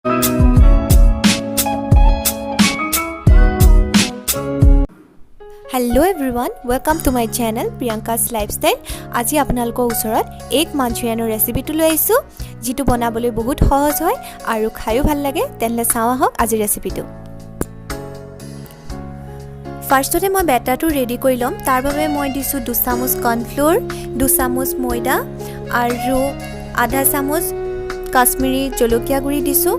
Hello everyone, welcome to my channel Priyanka's Lifestyle. আজি আপোনালোকৰ ওচৰত এগ মাঞ্চুৰিয়ানৰ ৰেচিপিটো লৈ আহিছোঁ, যিটো বনাবলৈ বহুত সহজ হয় আৰু খায়ো ভাল লাগে। তেনেহ'লে চাওঁ আহক আজিৰ ৰেচিপিটো। ফাৰ্ষ্টতে মই বেটাৰটো ৰেডি কৰি ল'ম। তাৰ বাবে মই দিছোঁ 2 চামুচ কৰ্ণফ্ল'ৰ, 2 চামুচ ময়দা আৰু আধা চামুচ কাশ্মীৰী জলকীয়া গুড়ি দিছোঁ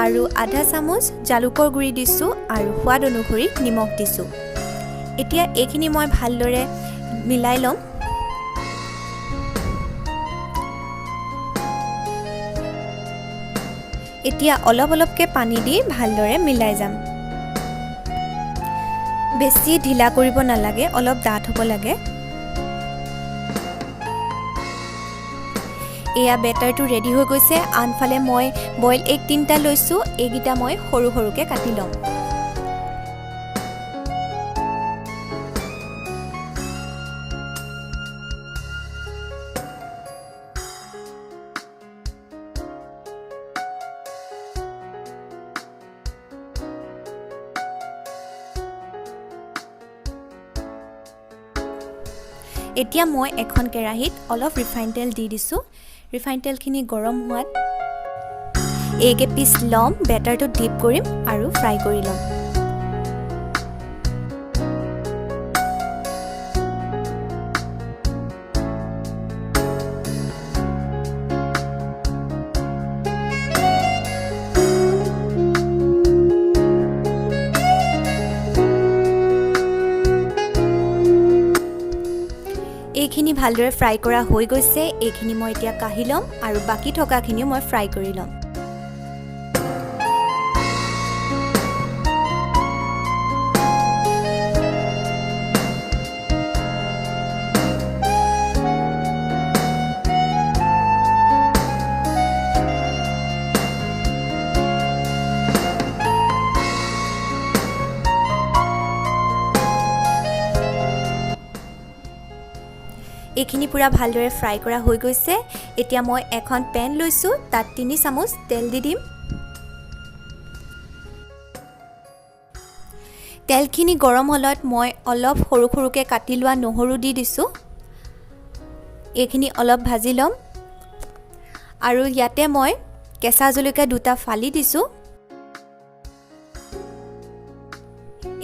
আৰু আধা চামুচ জালুকৰ গুড়ি দিছোঁ আৰু সোৱাদ অনুসৰি নিমখ দিছোঁ। এতিয়া এইখিনি মই ভালদৰে মিলাই ল'ম। এতিয়া অলপ অলপকৈ পানী দি ভালদৰে মিলাই যাম। বেছি ঢিলা কৰিব নালাগে, অলপ ডাঠ হ'ব লাগে। এয়া বেটাৰটো ৰেডি হৈ গৈছে। আনফালে মই বইল এগ তিনিটা লৈছোঁ। এইকেইটা মই সৰু সৰুকৈ কাটি ল'ম। এতিয়া মই এখন কেৰাহীত অলপ ৰিফাইন তেল দি দিছোঁ। ৰিফাইন তেলখিনি গৰম হোৱাত এগ এপিচ ল'ম, বেটাৰটো ডিপ কৰিম আৰু ফ্ৰাই কৰি ল'ম। এইখিনি ভালদৰে ফ্ৰাই কৰা হৈ গৈছে। এইখিনি মই এতিয়া কাঢ়ি ল'ম আৰু বাকী থকাখিনিও মই ফ্ৰাই কৰি ল'ম। এইখিনি পূৰা ভালদৰে ফ্ৰাই কৰা হৈ গৈছে। এতিয়া মই এখন পেন লৈছোঁ, তাত 3 চামুচ তেল দি দিম। তেলখিনি গৰম হ'লত মই অলপ সৰু সৰুকৈ কাটি লোৱা নহৰু দি দিছোঁ। এইখিনি অলপ ভাজি ল'ম আৰু ইয়াতে মই কেঁচা জলকীয়া দুটা ফালি দিছোঁ।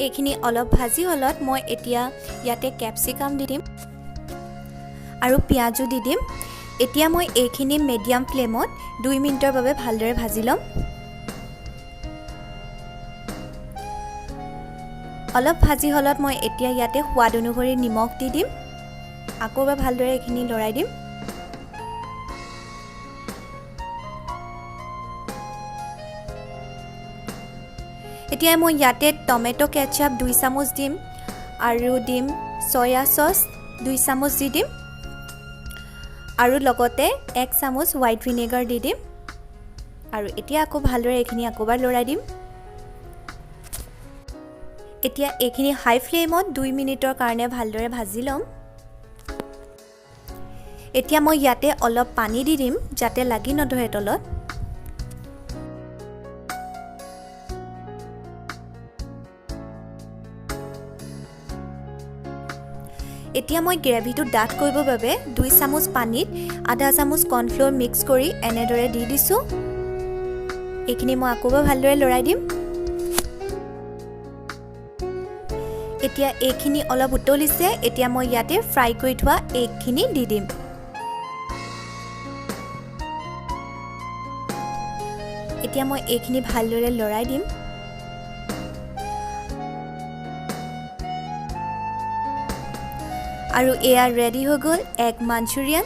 এইখিনি অলপ ভাজি হ'লত মই এতিয়া ইয়াতে কেপচিকাম দি দিম আৰু পিঁয়াজো দি দিম। এতিয়া মই এইখিনি মিডিয়াম ফ্লেমত 2 মিনিটৰ বাবে ভালদৰে ভাজি ল'ম। অলপ ভাজি হ'লত মই এতিয়া ইয়াতে সোৱাদ অনুসৰি নিমখ দি দিম। আকৌ এবাৰ ভালদৰে এইখিনি লৰাই দিম। এতিয়া মই ইয়াতে টমেট' কেচাপ 2 চামুচ দিম আৰু দিম চয়া চচ 2 চামুচ দি দিম আৰু লগতে 1 চামুচ হোৱাইট ভিনেগাৰ দি দিম। আৰু এতিয়া আকৌ ভালদৰে এইখিনি আকৌ এবাৰ লৰাই দিম। এতিয়া এইখিনি হাই ফ্লেমত 2 মিনিটৰ কাৰণে ভালদৰে ভাজি ল'ম। এতিয়া মই ইয়াতে অলপ পানী দি দিম, যাতে লাগি নধৰে তলত। এতিয়া মই গ্ৰেভিটো ডাঠ কৰিবৰ বাবে 2 চামুচ পানীত আধা চামুচ কৰ্ণফ্ল'ৰ মিক্স কৰি এনেদৰে দি দিছোঁ। এইখিনি মই আকৌ এবাৰ ভালদৰে লৰাই দিম। এতিয়া এইখিনি অলপ উতলিছে। এতিয়া মই ইয়াতে ফ্ৰাই কৰি থোৱা এগখিনি দি দিম। এতিয়া মই এইখিনি ভালদৰে লৰাই দিম। আৰু এয়া ৰেডি হৈ গ'ল এগ মাঞ্চুৰিয়ান।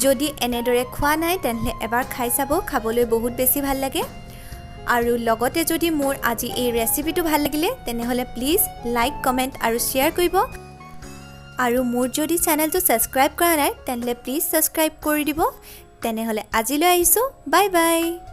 যদি এনেদৰে খোৱা নাই, তেনেহ'লে এবাৰ খাই চাব। খাবলৈ বহুত বেছি ভাল লাগে। আৰু লগতে যদি মোৰ আজি এই ৰেচিপিটো ভাল লাগিলে, তেনেহ'লে প্লিজ লাইক, কমেণ্ট আৰু শ্বেয়াৰ কৰিব। আৰু মোৰ যদি চেনেলটো ছাবস্ক্ৰাইব কৰা নাই, তেনেহ'লে প্লিজ ছাবস্ক্ৰাইব কৰি দিব। তেনেহ'লে আজিলৈ আহিছোঁ। Bye bye.